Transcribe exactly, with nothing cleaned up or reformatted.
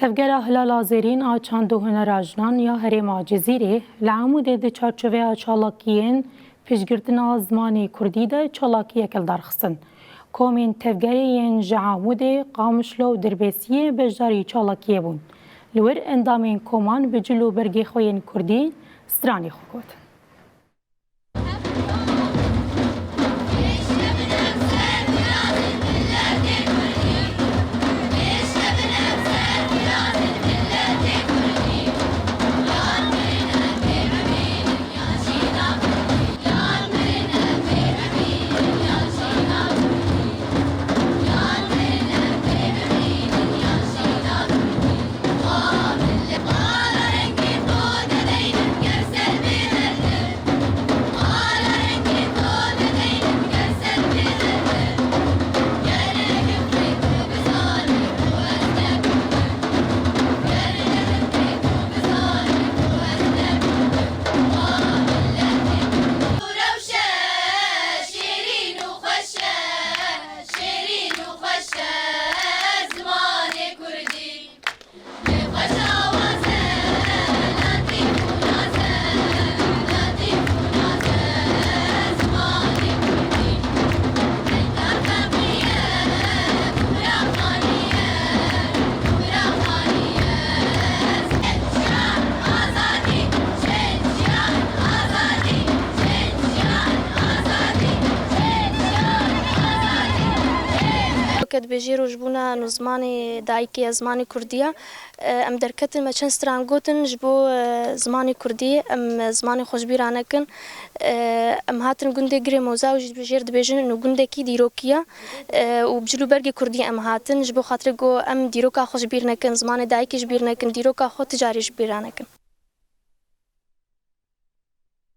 Tevgera Hilala Zêrîn a Çand û Hunera Jinan ya Herêma Cizîrê li Amûdê di çarçoveya çalakiyên piştgirtina zimanê kurdî de çalakiyek li dar xistin. Komên tevgerê yên ji Amûdê, Qamişlo û Dirbêsiyê beşdarî çalakiyê bûn. Li wir endamên koman bi cil û bergê xwe yên kurdî stranê xwe gotin. Weke dibêjê rojbûna nû zimanê dayikê ya zimanê kurdî ya. Em derketin me çend stran gotin ji bo, e, zimanê kurdî, em zimanê xwe ji bîra nekin. E, em hatin gundê Girê Moza û ji jêr dibêjin nû gundekî dîrokî ye, e, û bi cil û bergê kurdî em hatin, ji bo xatirê ku em dîroka xwe ji bîr nekin, zimanê dayikê ji bîr nekin, dîroka xwe ti carî ji bîra nekin.